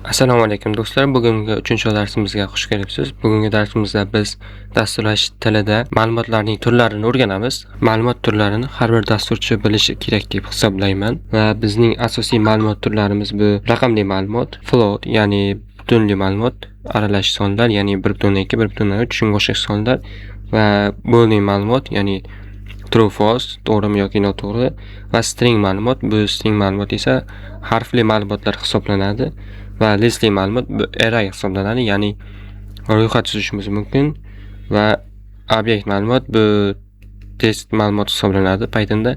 Assalomu alaykum do'stlar. Bugungi 3-darsimizga xush kelibsiz. Bugungi darsimizda biz dasturlash tilida ma'lumotlarning turlarini o'rganamiz. Ma'lumot turlarini har bir dasturchi bilishi kerak deb hisoblayman va bizning asosiy ma'lumot turlarimiz bu raqamli ma'lumot, float, ya'ni butunli ma'lumot, aralash sonlar, ya'ni 1.2, 1.3 shunga o'xshash sonlar va boolean ma'lumot, ya'ni true false, to'g'rimi yoki noto'g'ri va string ma'lumot. Bu string ma'lumot esa harfli ma'lumotlar hisoblanadi va listli ma'lumot bu array hisoblanadi, ya'ni ro'yxat tuzishimiz mumkin va obyekt ma'lumot bu test ma'lumot hisoblanadi. Pythonda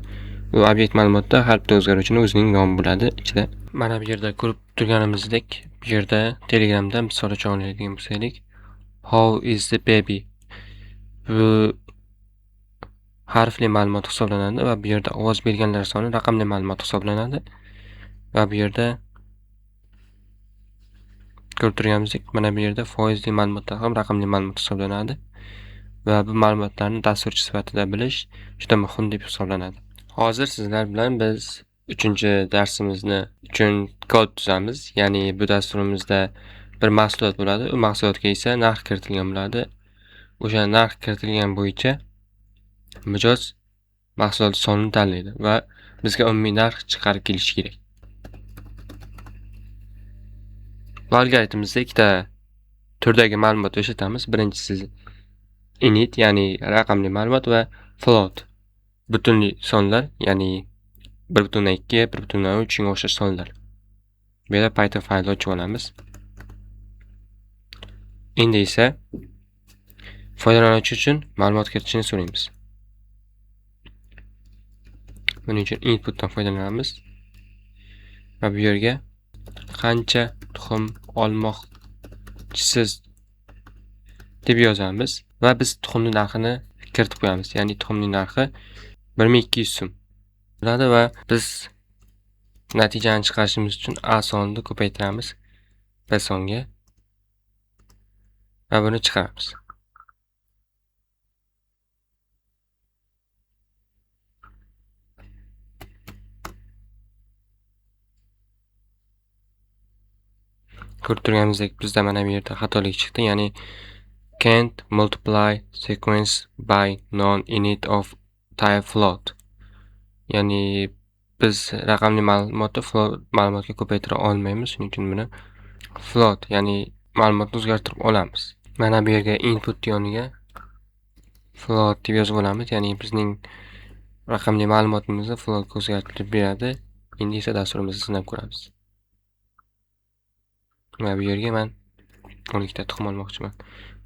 bu obyekt ma'lumotda har bitta o'zgaruvchini o'zining nomi bo'ladi ichida. Mana bu yerda ko'rib turganimizdek, bu yerda Telegramda misol uchun oladigan bo'lsak, how is the baby bu harfli ma'lumot hisoblanadi va bu yerda ovoz berganlar soni raqamli ma'lumot hisoblanadi va bu yerda ko'rib turganimizdek, mana bu yerda foizli ma'lumotlar ham raqamli ma'lumot hisoblanadi va bu ma'lumotlarni dasturchi sifatida bilish juda muhim deb hisoblanadi. Hozir sizlar bilan biz 3-darsimizni uchun kod tuzamiz. Ya'ni bu dasturimizda bir mahsulot bo'ladi. U mahsulotga esa narx kiritilgan bo'ladi. O'sha narx kiritilgan bo'yicha mijoz mahsulot sonini tanlaydi va bizga umumiy narx chiqarib kelishi kerak. Bu algoritmimizda ikkita turdagi ma'lumot ishlatamiz. Birinchisi init, ya'ni raqamli ma'lumot va float, butunli sonlar, ya'ni 1.2, 1.3 shunga o'xshash sonlar. Bu yerda Python faylni ochib olamiz. Endi esa foydalanuvchi uchun ma'lumot kiritishini so'raymiz. Buning uchun inputdan foydalanamiz va bu yerga qancha tuxum olmoqchisiz deb yozamiz va biz tuxumning narxini kiritib qo'yamiz. Ya'ni tuxumning narxi 1200 so'm bo'ladi va biz natijani chiqarishimiz uchun A sonini ko'paytiramiz B songa va buni chiqaramiz. Ko'rib turganimizdek, bizda mana bu yerda xatolik chiqdi, ya'ni can't multiply sequence by non-init of type float. Ya'ni biz raqamli ma'lumotni float ma'lumotga ko'paytira olmaymiz, shuning uchun buni float, ya'ni ma'lumotni o'zgartirib olamiz. Mana bu yerga input yoniga float deb yozib olamiz, ya'ni bizning raqamli ma'lumotimizni floatga o'zgartirib beradi. Endi esa dasturimizni sinab ko'ramiz. Mana bu yerga men 12 ta tuxum olmoqchiman.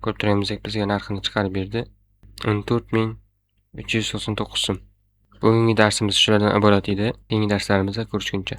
Ko'rib turganimizdek, bizga narxini chiqarib berdi. 14399 so'm. Bugungi darsimiz shulardan iborat edi. Keyingi darslarimizda ko'rishguncha.